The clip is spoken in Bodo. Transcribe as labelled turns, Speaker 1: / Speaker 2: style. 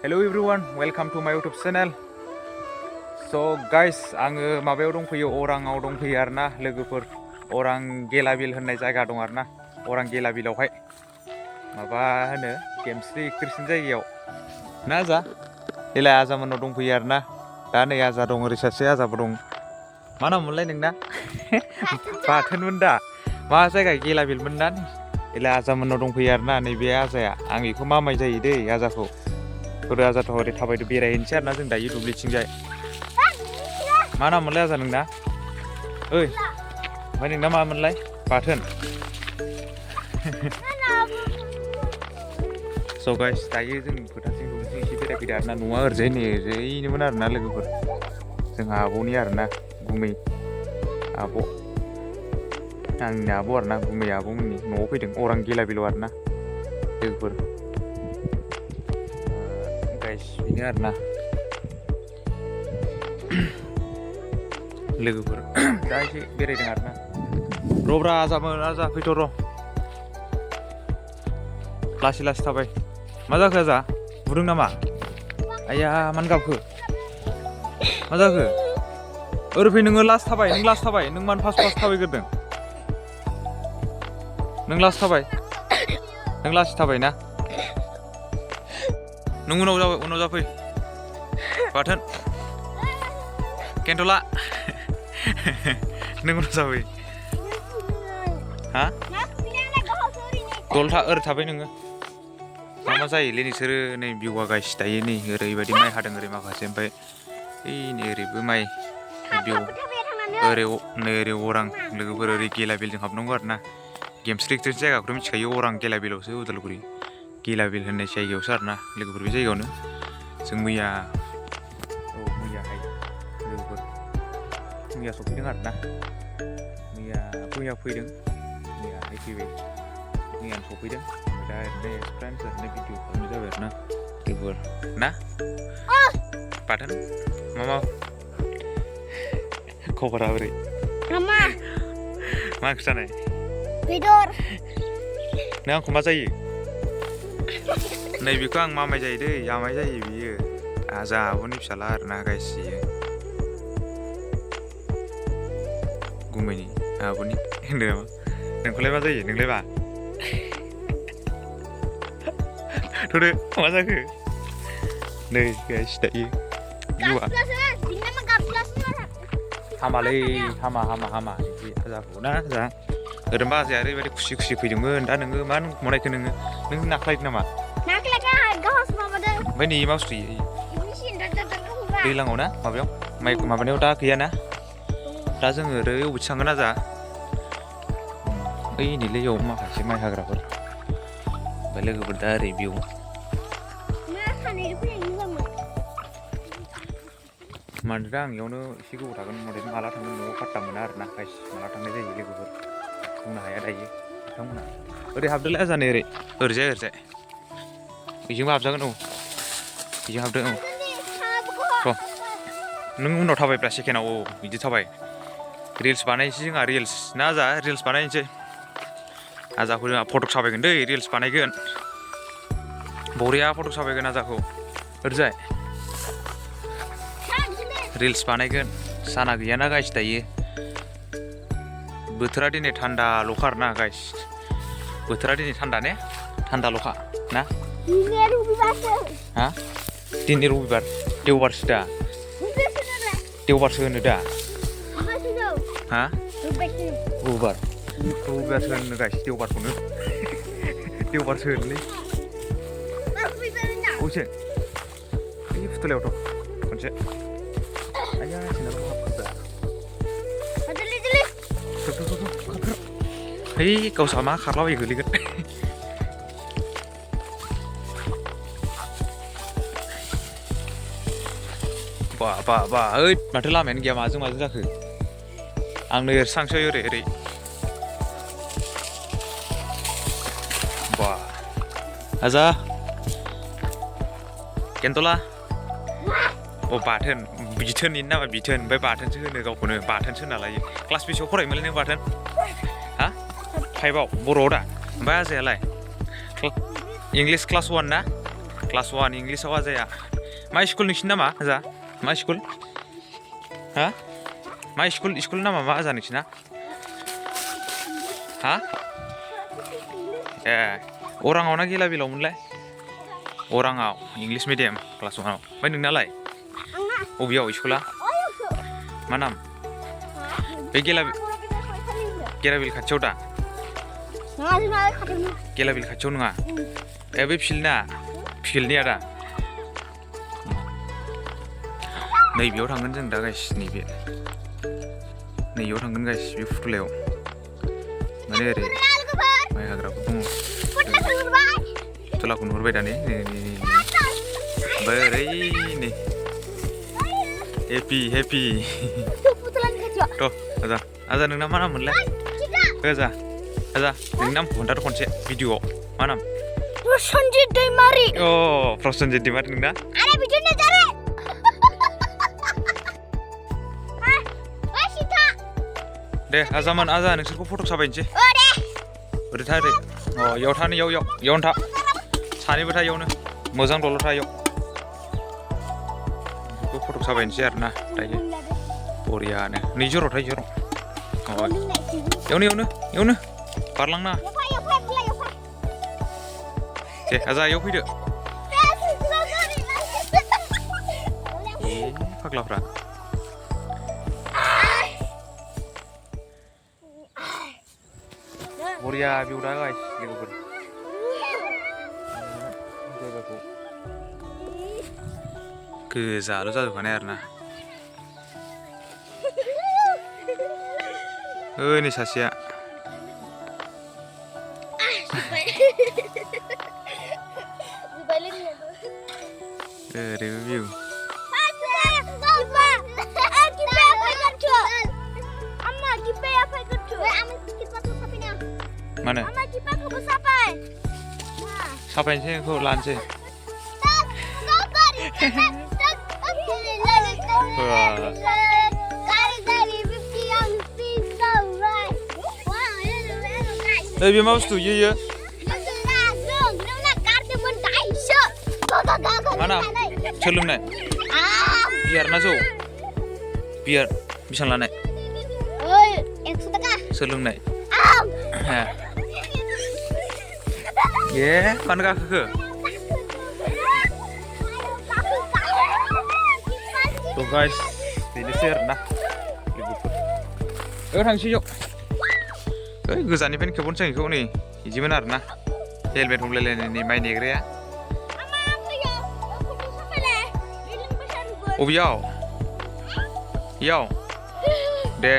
Speaker 1: Hello everyone, welcome to my YouTube channel. So guys, आङो माबायाव दंफैयो अराङाव दंफैयो आरोना लोगोफोर अरां गेलाबिल होननाय जायगा दं आरोना अरां गेलाबिलावहाय माबा होनो गेमस्रि एक्ट्रिसनि जायगायाव ना आजा देलाय आजामोननाव दंफैयो आरोना दा नै आजा दं ओरै सासे आजाबो दं मा नाममोनलाय नोंना बाथोनमोन दा मा जायगा गेलाबिलमोन ना देलाय आजामोननाव दंफैयो आरोना नैबे आजाया आं बेखौ मामाय जायो दै आजाखौ ओरै आजाथ' ओरै थाबायदो बेरायहैनोसै आरोना जों दायो दुब्लिथिंजाय मा नाममोनलाय आजा नोंना ओइ ओमफ्राय नोंना मामोनलाय बाथोन स' गाइस दायो जों फोथारजों दुब्लिजों एसे बेरायफैदो आरोना न'आ ओरैजाय नै ओरैनोमोन आरोना लोगोफोर जोंहा आब'नि आरोना गुमै आब' आंनि आब' आरोना गुमै आब'मोननि न'आव फैदों अरां गेलाबिलाव आरोना लोगोफोर गाइस बेनो आरोना लोगोफोर दा एसे बेरायदों आरोना रब्रा आजामोन आजा फैथ' र' लासै लासै थाबाय मा जाखो आजा बुदों नामा आइया मानो गाबखो मा जाखो ओरै फै नोङो लास्ट थाबाय नों मानो फार्स्ट थाबायग्रोदों नों लास्ट थाबाय नों लास्ट थाबाय ना नों उनाव जाफै बाथोन केन्थ'ला नों उनाव जाफै हा दलथा ओरै थाबाय नोङो मा जायोलै नोंसोरो नै भिउआ गाइस दायो नै ओरैबायदि माइ हादों ओरै माखासे ओमफ्राय नै ओरैबो माइ भिउ ओरै अरां लोगोफोर ओरै गेलाबिलजों हाबनांगौ आरोना गेमस्रि एक्ट्रिसनि जायगाखौथ' मिथिखायो अरां गेलाबिलावसो उदालगुरि गेलाबिल होननाय जायगायावसो आरोना लोगोफोर बे जायगायावनो जों मैयाहाय लोगोफोर मैया सफैदों आरोना मैया फैदों मैयाहाय फैबाय मैयानो सफैदों दा ओरैनो एक्सपिरियेन्स ओरैनो भिडिअ खालामनाय जाबाय आरोना लोगोफोर ना बाथोन मा खबरा बोरै
Speaker 2: मा
Speaker 1: ओंख्रि जानाय
Speaker 2: बेदर
Speaker 1: नों आंखौ मा जायो नैबेखौ आं मामाय जायो दै आमाय जायो बियो आजा आब'नि फिसाला आरोना गाइस बियो गुमैनि आब'नि होनदों नामा नोंखौलाय मा जायो नोंलाय मा थ'दो मा जाखो नै गाइस दायो हामालै हामा बिदि आजाखौ ना आजा ओरैनोबा आजाया ओरैबायदि खुसि फैदोंमोन दा नोङो मा बनायखो नों नाख्लायदों नामा ओमफ्राय नै मा बुस्थु दैज्लाङाव ना माबायाव माइ माबानायाव दा गैयाना दा जोङो ओरै बबेथिं थांगोन आजा ओइ नैलै इयाव माखासे माइ हाग्राफोर ओमफ्राय लोगोफोर दा ओरै भिउ मानो दा आं इयावनो एसे गोबाव थागोन ओरैनो माला थांगोन न'आव पात्ता मोना आरोना गाइस माला थांनाय जायो लोगोफोर बुंनो हाया दायो बिथांमोना ओरै हाबदोलाय आजा नै ओरैजाय बेजोंबो हाबजागोन औ बेजों हाबदो औ र' नों उनाव थाबायब्ला सेकेन्डआव औ बिदि थाबाय रिल्स बानायनोसै जोंहा रिल्स ना आजा रिल्स बानायनोसै आजाखौ जोंहा फटक साफायगोन दै रिल्स बानायगोन बरिया फटक साफायगोन आजाखौ ओरैजाय रिल्स बानायगोन साना गैयाना गाइस दायो बोथोरा दिनै थान्दाल'खा आरोना गाइस बोथोरा दिनै थान्दा ने थान्दाल'खा ना हा दिनै रबिबार देवबारसो दा देवबारसो होनो दा हा रबिबारसो होनो गाइस देवबारखौनो देवबारसो होनोलै बबेसो बे फुथुलायावथ' खनसे आया सिनार है गावसा मा खारलाबायो गोलैगोन बा ओइ माथो लामायानो गैया माजों जाखो आं नै एरस्रांसै ओरै बा आजा केन्थ'ला अ बाथोन बिथोननि नामा बिथोन ओमफ्राय बाथोनसो होनो गावखौनो बाथोनसो होना लायो क्लास बेसेआव फरायोमोनलै नों बाथोन हा 5आव बर'आव दा ओमफ्राय आजायालाय इंलिस क्लास 1 ना क्लास 1 इंग्लिसाव आजाया मा स्कुल नोंसिनि नामा आजा मा स्कुल हा मा स्कुल नामा मा आजा नोंसिना हा ए अराङाव ना गेलाबिलावमोनलाय अराङाव इंलिस मिडियाम क्लास 1 आव ओमफ्राय नोंनालाय बबेयाव स्कुला मा नाम बे गेलाबिल खाथियाव दा गेलाबिल खाथियाव नङा ए बे फिल्डनिया दा नैबेयाव थांगोन जों दा गाइस नैबेयाव थांगोन गाइस बे फुथुलायाव माने ओरै माइ हाग्राफोर दङ फुथुलाखौ नुहुरबाय दा नै ओमफ्राय ओरै नै हेपि थ' आजा नोंना मा नाम मोनलाय आजा नोंनि नामखौ खोन्थाथ' खनसे भिडिअ'आव मा नाम
Speaker 2: प्रसन्जित दैमारि
Speaker 1: अ प्रसन्जित दैमारि नोंना
Speaker 2: आरे बिदिनो जारे
Speaker 1: दे आजा नोंसोरखौ फट' साफायनोसै ओरै था ओरै अ इयाव था इयावनो था सानैबो था इयावनो मोजां दल' था इयाव बेखौ फट' साफायनोसै आरोना दायो बरियानो नै जराव था जराव अ इयावनो बारलांना दे आजा इयाव फैदो ए फाग्लाफ्रा बरिया बेयाव दा गाइस लोगोफोर जायगाखौ गोजाल' जाजोबखानाय आरोना नै सासेया ओरैबो भिउ mana sapainnya aku lanse Lebih mau setuju ya? Mana? Celung nih. Biar naso. Biar bisa lanek. Celung nih. Ya, mana kakak? Tuh guys, ini share nah. Thangsi yuk. गोजाननिफ्रायनो खेबनोसै बेखौ नै बिदिमोन आरोना हेलमेट हमलायलायनायनि माइ नेग्राया अबेयाव इयाव दे